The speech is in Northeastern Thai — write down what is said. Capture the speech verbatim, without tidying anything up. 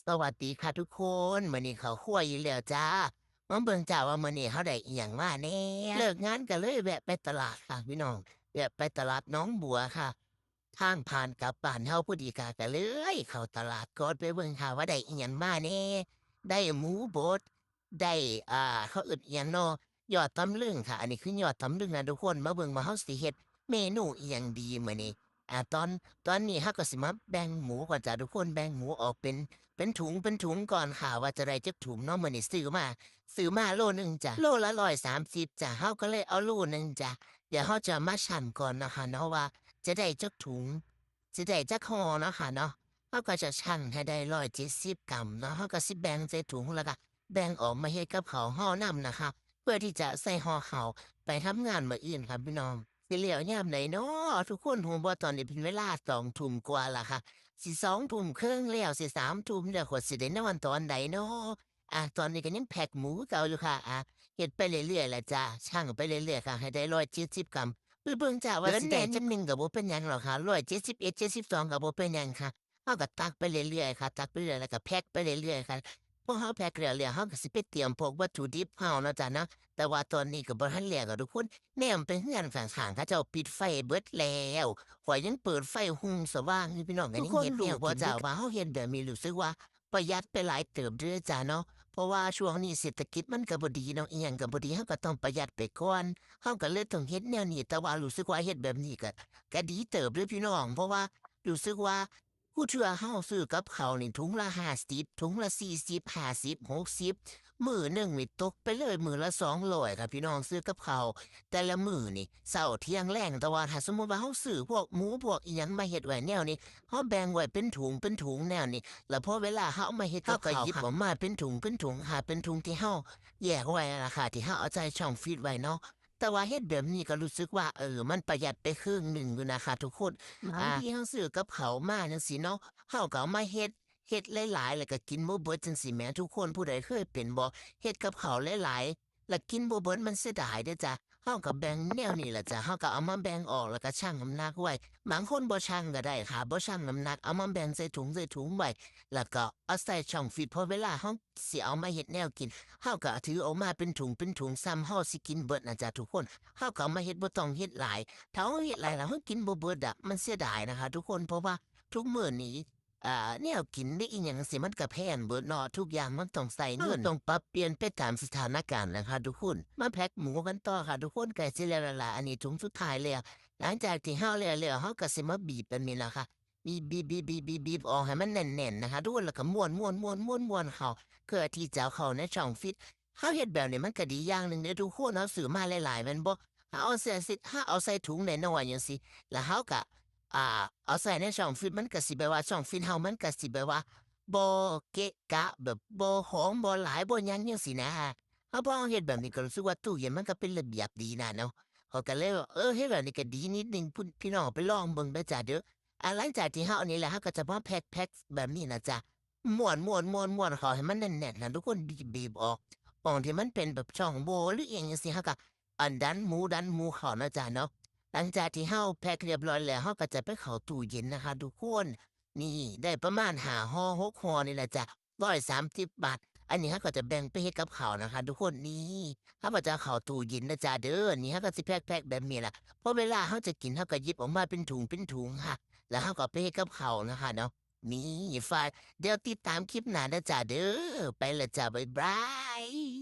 สวัสดีค่ะทุกคน มื้อนี้เข้าครัวอีกแล้วจ้า มาเบิ่งจ้าว่ามื้อนี้เฮาได้อิหยังมาแหน่ เลิกงานก็เลยแวะไปตลาดค่ะพี่น้อง แวะไปตลาดหนองบัวค่ะ ทางผ่านกลับบ้านเฮาพอดีค่ะ ก็เลยเข้าตลาดก่อน ไปเบิ่งค่ะว่าได้อิหยังมาแหน่ ได้หมูบด ได้ อ่า เขาเอิ้นอิหยังเนาะ ยอดตำลึงค่ะ อันนี้คือยอดตำลึงนะทุกคน มาเบิ่งว่าเฮาสิเฮ็ดเมนูอิหยังดีมื้อนี้ อ่า ตอน ตอนนี้เฮาก็สิมาแบ่งหมูก่อนจ้ะทุกคน แบ่งหมูออกเป็น เป็นถุง เป็นถุงก่อนค่ะ ว่าจะได้จักถุงเนาะ มื้อนี้ซื้อมา ซื้อมาโลหนึ่งจ้ะ โลละร้อยสามสิบจ้ะ เฮาก็เลยเอาโลหนึ่งจ้ะ เดี๋ยวเฮาจะมาชั่งก่อนนะคะเนาะว่า จะได้จักถุง สิได้จักห่อเนาะค่ะเนาะ เฮาก็จะชั่งให้ได้ร้อยเจ็ดสิบกรัมเนาะ เฮาก็สิแบ่งใส่ถุง แล้วก็แบ่งออกมาเฮ็ดกับข้าวเฮานำนะคะ เพื่อที่จะใส่ห่อข้าวไปทำงานมื้ออื่นค่ะพี่น้อง สิแล้วยามใดน้อ ทุกคนฮู้บ่ ตอนนี้เป็นเวลาสองทุ่มกว่าแล้วค่ะ สิสองทุ่มครึ่งแล้ว สิสามทุ่มแล้ว ข้อยสิได้นอนตอนใดน้อ อ่ะ ตอนนี้ก็ยังแพ็คหมูคือเก่าอยู่ค่ะ อ่ะ เฮ็ดไปเรื่อยๆล่ะจ้า ชั่งไปเรื่อยๆค่ะ ให้ได้ร้อยเจ็ดสิบกรัม ไปเบิ่งจ้าว่า เกินแหน่ สิได้จัก นิดนึงก็บ่เป็นหยังหรอกค่ะ ร้อยเจ็ดสิบเอ็ด เจ็ดสิบสองก็บ่เป็นหยังค่ะ เฮาก็ตักไปเรื่อยๆค่ะ ตักไปเรื่อยแล้วก็แพ็คไปเรื่อยๆค่ะ พอเฮาแพ็คแล้วแล้ว เฮาก็สิไปเตรียมพวกวัตถุดิบเฮาเนาะจ้ะเนาะ แต่ว่าตอนนี้ก็บ่ทันแล้วค่ะทุกคน แนมไปเฮือนข้างๆ เขาเจ้าปิดไฟเบิดแล้ว ข้อยยังเปิดไฟหุงสว่างอยู่พี่น้อง ก็ยังเฮ็ดแนว ทุกคนรู้บ่จ้าว่าเฮาเฮ็ดแบบนี้รู้สึกว่า ประหยัดไปหลายเติบเด้อจ้าเนาะ เพราะว่าช่วงนี้เศรษฐกิจมันก็บ่ดีเนาะ อิหยังก็บ่ดี เฮาก็ต้องประหยัดไปก่อน เฮาก็เลยต้องเฮ็ดแนวนี้ แต่ว่ารู้สึกว่าเฮ็ดแบบนี้ก็ ก็ดีเติบเด้อพี่น้อง เพราะว่ารู้สึกว่า ผู้เทื่อเฮาซื้อกับข้าวนี่ถุงละห้าสิบ ถุงละสี่สิบ ห้าสิบ หกสิบ มื้อหนึ่งนี่ตกไปเลยมื้อละสองร้อยค่ะพี่น้อง ซื้อกับข้าวแต่ละมื้อนี่ เช้า เที่ยง แลง แต่ว่าถ้าสมมุติว่าเฮาซื้อพวกหมูพวกอิหยังมาเฮ็ดไว้แนวนี้ เฮาแบ่งไว้เป็นถุงเป็นถุงแนวนี้ แล้วพอเวลาเฮาเอามาเฮ็ดกับข้าว เฮาก็หยิบออกมาเป็นถุงเป็นถุงค่ะ เป็นถุงที่เฮาแยกไว้นั่นล่ะค่ะ ที่เฮาเอาใส่ช่องฟรีซไว้เนาะ แต่ว่าเฮ็ดแบบนี้ก็รู้สึกว่า เออ มันประหยัดไปครึ่งหนึ่งอยู่นะคะทุกคน บาง อ่า ทีเฮาซื้อกับข้าวมาจั่งซี้เนาะ เฮาก็เอามาเฮ็ด เฮ็ดหลายๆ แล้วก็กินบ่เบิดจั่งซี้แหมทุกคน ผู้ใดเคยเป็นบ่ เฮ็ดกับข้าวหลายๆ แล้วกินบ่เบิดมันเสียดายเด้อจ้ะ เฮาก็แบ่งแนวนี้ล่ะจ้ะ เฮาก็เอามาแบ่งออกแล้วก็ชั่งน้ำหนักไว้ บางคนบ่ชั่งก็ได้ค่ะ บ่ชั่งน้ำหนัก เอามาแบ่งใส่ถุงใส่ถุงไว้ แล้วก็เอาใส่ช่องฟรีซ พอเวลาเฮาสิเอามาเฮ็ดแนวกิน เฮาก็ถือออกมาเป็นถุงเป็นถุง ส่ำเฮาสิกินเบิดน่ะจ้ะทุกคน เฮาก็เอามาเฮ็ด บ่ต้องเฮ็ดหลาย ถ้าเฮาเฮ็ดหลายแล้วเฮากินบ่เบิดอะ มันเสียดายนะคะทุกคน เพราะว่าทุกมื้อนี้ อ่า แนวกินหรืออิหยังจั่งซี้มันก็แพงเบิดเนาะ ทุกอย่างมันต้องใช้เงิน เฮาต้องปรับเปลี่ยนไปตามสถานการณ์นะคะทุกคน มาแพ็คหมูกันต่อค่ะทุกคน ใกล้สิแล้วล่ะ อันนี้ถุงสุดท้ายแล้ว หลังจากที่เฮาแล้วแล้ว เฮาก็สิมาบีบแบบนี้ล่ะค่ะ บีบ บีบ บีบ บีบ บีบ บีบออกให้มันแน่นๆนะคะทุกคน แล้วก็ม้วนๆๆๆๆเข้า เพื่อที่จะเอาเข้าในช่องฟรีซ เฮาเฮ็ดแบบนี้มันก็ดีอย่างหนึ่งเด้อทุกคน เฮาซื้อมาหลายๆแม่นบ่ เฮาเอาใส่ เฮาเอาใส่ถุงน้อยๆจั่งซี้ แล้วเฮาก็ อ่า เอาใส่ในช่องฟรีซ มันก็สิแบบว่าช่องฟรีซเฮามันก็สิแบบว่า บ่เกะกะ แบบบ่ของบ่หลายบ่หยังจั่งซี้นะ เฮาพอเฮาเฮ็ดแบบนี้ก็รู้สึกว่าตู้เย็นมันก็เป็นระเบียบดีนะเนาะ ข้อยก็เลยว่า เออ เฮ็ดแบบนี้ก็ดีนิดหนึ่ง พุ้น พี่น้องไปลองเบิ่งเด้อจ้าเด้อ อ่า หลังจากที่เฮาอันนี้แล้ว เฮาก็จะมาแพ็ค แพ็คแบบนี้นะจ้ะ ม้วนๆๆๆเข้าให้มันแน่นๆนะทุกคน บีบๆออก หม่องที่มันเป็นแบบช่องโหว่หรืออิหยังจั่งซี้ เฮาก็ อันดันหมูดันหมูเข้านะจ้ะเนาะ หลังจากที่เฮาแพ็คเรียบร้อยแล้ว เฮาก็จะไปเข้าตู้เย็นนะคะทุกคน นี่ได้ประมาณห้าห่อ หกห่อนี่แหละจ้ะ ร้อยสามสิบบาท อันนี้เฮาก็จะแบ่งไปเฮ็ดกับข้าวนะคะทุกคน นี่ เฮาก็จะเข้าตู้เย็นนะจ้ะเด้อ นี่เฮาก็สิแพ็คๆแบบนี้ล่ะ พอเวลาเฮาจะกิน เฮาก็หยิบออกมาเป็นถุงเป็นถุงค่ะ แล้วเฮาก็ไปเฮ็ดกับข้าวนะคะเนาะ นี่ ฝาก เดี๋ยวติดตามคลิปหน้านะจ้ะเด้อ ไปละจ้ะ บ๊ายบาย